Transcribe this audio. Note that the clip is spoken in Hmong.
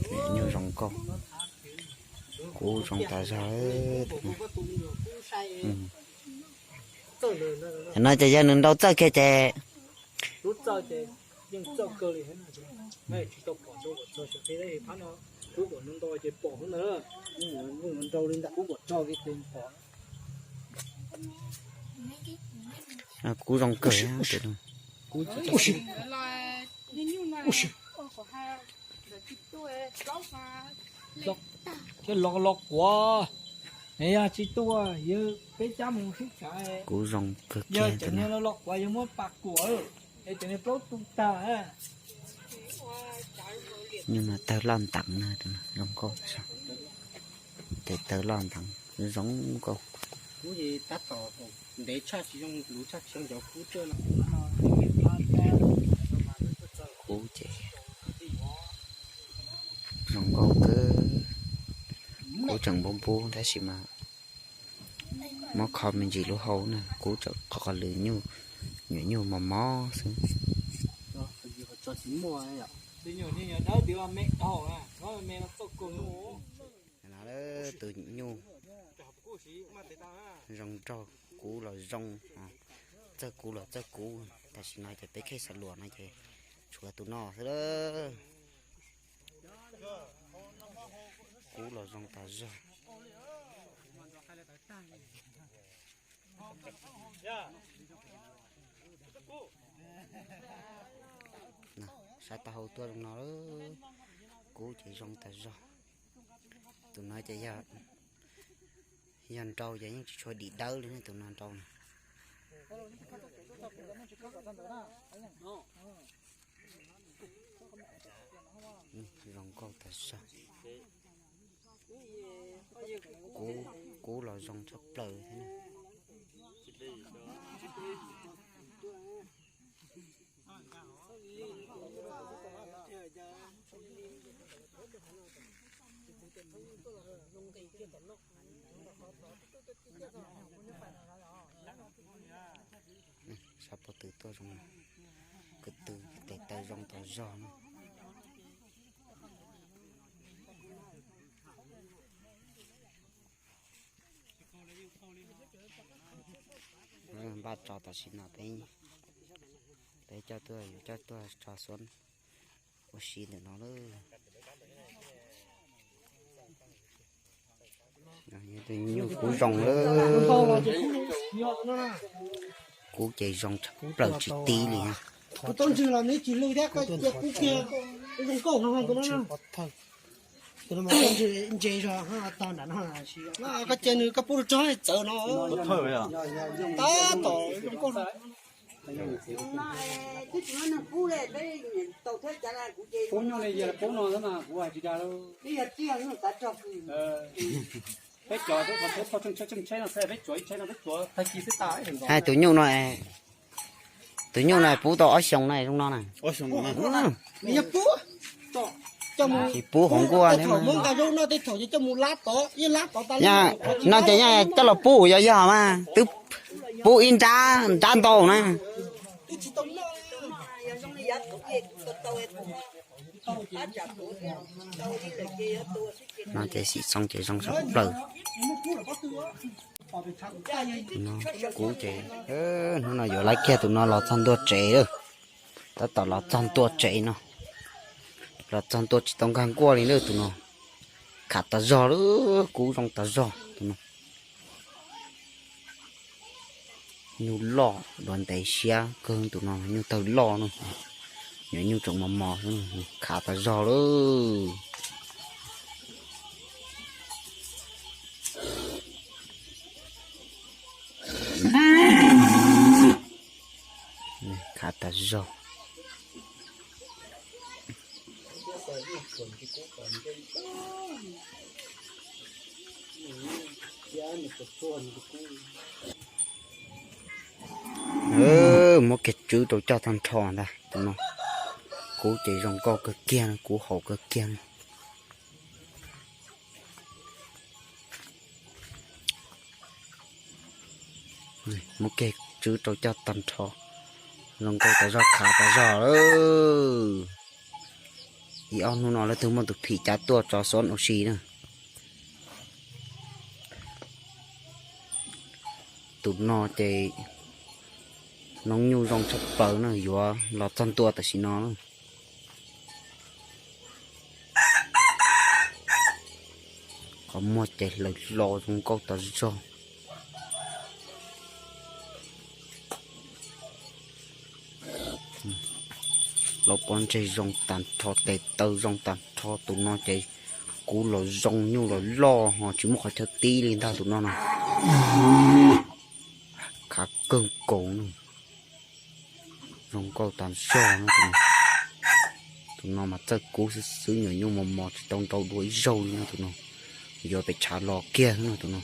Tus nyuj zoo nkauj, kub zoo tas zog. Tam no ces yog nws nrau txawj kiag ces kub zoo kawg. Los los quav, yog tsis tuaj yog peb cab mus sib tshav, kub zoo kawg kiag. Los los quav yog muab pas kuam, es cov niag plaub tu tag. Nyuj no tawg loj nteev na, zoo nkauj. Ces tawg loj nteev, zoo nkauj. Kub ces tab tom ntev tshaj tsis zoo luv tshaj tsis zoo cov kub tsawj no. Kub ces zoo nkauj kawg. Kub tseem npub npub tab sis mas muab kho me ntsis lub hau na, kub tseem qhov qhov lwm nyuj, nyuam nyuj mos mos xwb. Tus nyuj zoo nraug, kub los zoo, txawj kub los txawj kub. Tam sim no ces peb khej xav luam no ces tshuav tus no xwb lawm. Kub los zoo tas zog. Saib taub hau tuaj zoo no, kub ces zoo tas zog. Tus no ces yog, yog nrau ces yeej tsis tshua dim dawb li ne, tus no nrau na. Zoo nkauj tas zog. Kub, kub los zoo tshaj plaws thiab. Sab pob tw tuaj zoo, ko tw tes taw zoo tas zog na. Npaj tso tam sim no peb, peb coj tuaj, yuav coj tuaj tso xuab ua si ntawm no lawm. Nyuj kub zoo lawm. Kub ces zoo tshaj plaws tsis tib li na. Kuv tau ntswg los nws tsis lw thiab, koj cia kub kiag zoo nkauj no tus no na. Tus no mas ntse zog tog nram no. Koj cia nws koj pub rau tso txawv no. Tab tom zoo nkauj. Pub nyuj ne, yog pub no xwb mas kuv hais tsis dag. Peb cov peb tseem tsheb tseem tsheb no, peb tsuav ib tsheb no peb tsuav tag kis xwb tas. Hais tus nyuj no, tus nyuj no pub tau ob xyoos na zoo no na. Tsis pub hauv nkuaj thiab mas. No ces yog coj los pub yog yog mas twb pub ib nrab, nrab ntau na. No ces xim xoo ces zoo tshaj plaws. Kub ces hnub no yuav lawv kiag tus no los txog ntua tsev lawm. Tab tom los txog ntua tsev no, los txog ntua tsis tau nkag nkuaj li na tus no. Khav tas zog lawm, kub zoo tas zog tus no. Nyuj loj duav ntev siab kawg tus no, nyuj tawg loj no. Nyuam nyuj tseem mos mos, khav tas zog lawm. Khav tas zog. Muab kiag tswb rau coj tag nrho ntag tus no. Kub ces zoo nkauj kawg kiag, kub haum kawg kiag. Muab kiag tswb rau coj tag nrho. Zoo nkauj tas zog, khav tas zog lawm. Ib ob hnub no leej twg muaj tus phim cav tuaj tso xov ua si na. Tus no ces noob nyuj zoo tshaj plaws na, yuav los txog ntua tam sim no na. Qhov muag ces hlaws lo zoo nkauj tas zog. Los pob ntseg zoo tag nrho, tes taw zoo tag nrho. Tus no ces kub los zoo, nyuj los loj ho tsis muaj qhov chaw tib li ntag tus no na. Khav kawg nkaus na. Zoo nkauj tas zog no. Tus no mas txawj kub xwb xwb, nyuam nyuj mos mos tsis tau nrau dua ib zaug li no tus no. Yuav pem tshav los kiag no tus no.